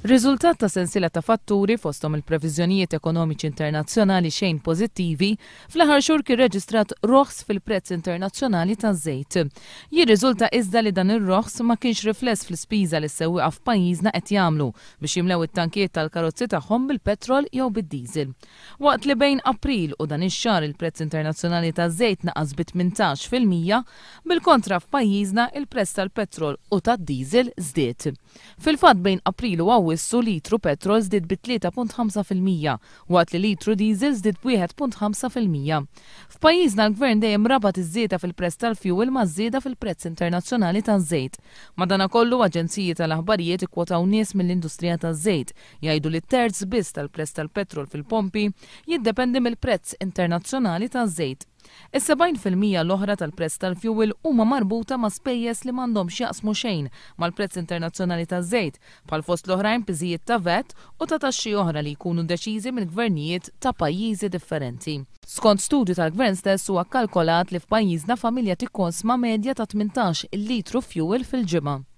Riżultat ta' sensiela ta' fatturi, fosthom il-previżjonijiet ekonomiċi internazzjonali xejn pożittivi, fl-aħħar xhur kien reġistrat roħs fil-prezz internazzjonali taż-żejt. Jirriżulta iżda li dan ir-roħs ma kienx rifless fl-ispiża li s-sewwieqa f'pajjiżna qed jagħmlu biex jimlew it-tankijiet tal-karozzi tagħhom bil-petrol jew bid-diesel. Waqt li bejn April u dan ix-xahar il-prezz internazzjonali taż-żejt naqas bi 18%, bil-kontra f'pajjiżna il-prezz tal-petrol u tad-diesel żdied. Fil-fatt bejn April u Awwissu litru petrol żdied bi 3.5% waqt li litru diesel żdied b'1.5%. F'pajjiżna l-Gvern dejjem rabat iż-żieda fil-prezz tal-fjuwil maż-żieda fil-prezz internazzjonali taż-żejt. Madanakollu aġenziji tal-aħbarijiet ikkwotaw nies mill-industrija taż-żejt jgħidu li terz biss tal-prezz tal-petrol fil-pompi jiddependi mill-prezz internazzjonali taż-żejt. Is-70% l-oħra tal-prezz tal-fjuwil huma marbuta ma' spejjeż li m'għandhom x'jaqsmu xejn mal-prezz internazzjonali taż-żejt, bħal fost l-oħrajn piżijiet ta' VAT u ta' taxxi oħra li jkunu deċiżi mill-gvernijiet ta' pajjiżi differenti. Skont studju tal-Gvern stess huwa kkalkolat li f'pajjiżna familja tikkonsma medja ta' 18-il litru fjuwil fil-ġimgħa.